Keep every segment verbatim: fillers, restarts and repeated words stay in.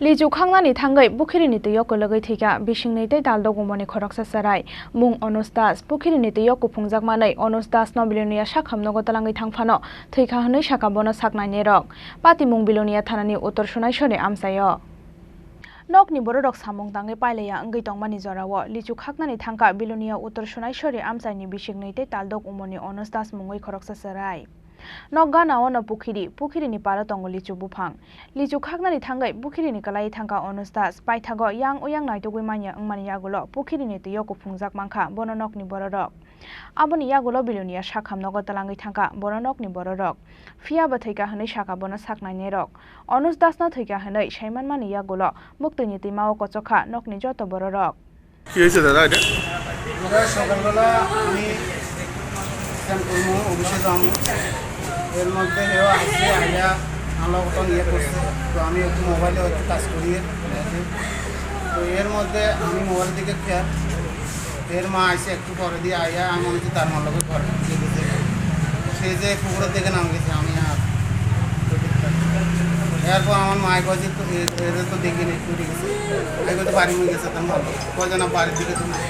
Lichu khaknani thangwi pukhirini twi o kwlwgwi thwikha bisingni tei taldok umorni khoroksa chwrai. Mung Anuj Das. Pukhirini twi o kuphungjak manwi Anuj Das no Bilonia sakham nogo twlangwi thangphano thwikha hwnwi sakha bono saknainai rok. Patimung Bilonia thanani Uttor Sonaisori amchaio. Nokni bororok samung tangwi pailaiya wngwi tongmani jorao lichu khaknani thangkha Bilonia Uttor Sonaisori amchaini bisingni tei taldok umorni Anuj Das mungwi khoroksa chwrai. Nok gana o no pukhiri, pukhirini paro tongo lichu buphang. Lichu khaknani thangwi pukhirini kwlaiwi thangkha Anuj Das. Paithago yang uyang naitugwi manya wngmani yagulo pukhirini twi o kuphungjak mankha bono nokni bororok. Aboni yagulo Bilonia sakham nogo twlangwi thangkha bono nokni bororok. Phiya bo thwikha hwnwi sakha bono saknainai rok. Anuj Das no thwikha hwnwi saimanmani yagulo muktwini twima o kochokha nokni joto bororok. কি হৈছে দাদা এতিয়া? আমরা সকালবেলা আমি স্ক্যান করবো, অফিসে যাবো। এর মধ্যে হেও আসছে, আইয়া আনলক ইয়ে করছে। তো আমি একটু মোবাইলে একটু কাজ করি। তো এর মধ্যে আমি মোবাইল দিকে খেয়াল, এর মা আইসে একটু পরে দিয়ে আইয়া আমি মনে হচ্ছে তার মার লগে ঘরে দিয়ে দিতে। সে যে পুকুরের দিকে নাম গেছে, আমি আর এরপর আমার মায় কয় যে, "তো এ-, এরে তো দেখি নাই, কই গেছে?" আমি কই, "তো বাড়ি মুই গেছে, তার মা কয় যে না, বাড়ির দিকে তো নাই।"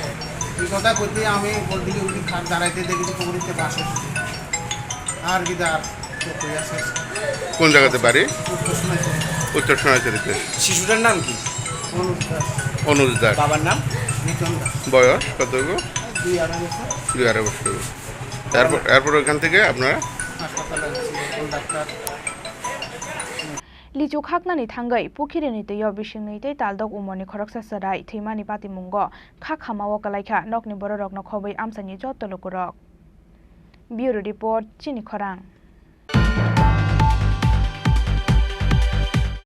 এই কথা কইতে আমি ওর দিকে উঠি খাট দাঁড়াইতে দেখি যে পুকুরের বাসে আর কি দাঁড় তো কই আছে। কোন জায়গাতে বাড়ি? উত্তর সোনাইছড়ি। উত্তর সোনাইছড়িতে। শিশুটার নাম কি? অনুজ দাস। অনুজ দাস। বাবার নাম? মিটন দাস। বয়স কত হইব? দুই আড়াই বছর। দুই আড়াই বছর হইব। তারপর, এরপর ওইখান থেকে আপনারা? হাসপাতালে আনছি, এখন doctor. Lichu khaknani thangwi pukhirini twi o bisingni tei taldok umorni khoroksa chwrai thwimani patimungo kha khama o kwlaikha nokni bororokno khobwi amchaini joto lukurok. Bureau Report, Chini Khorang.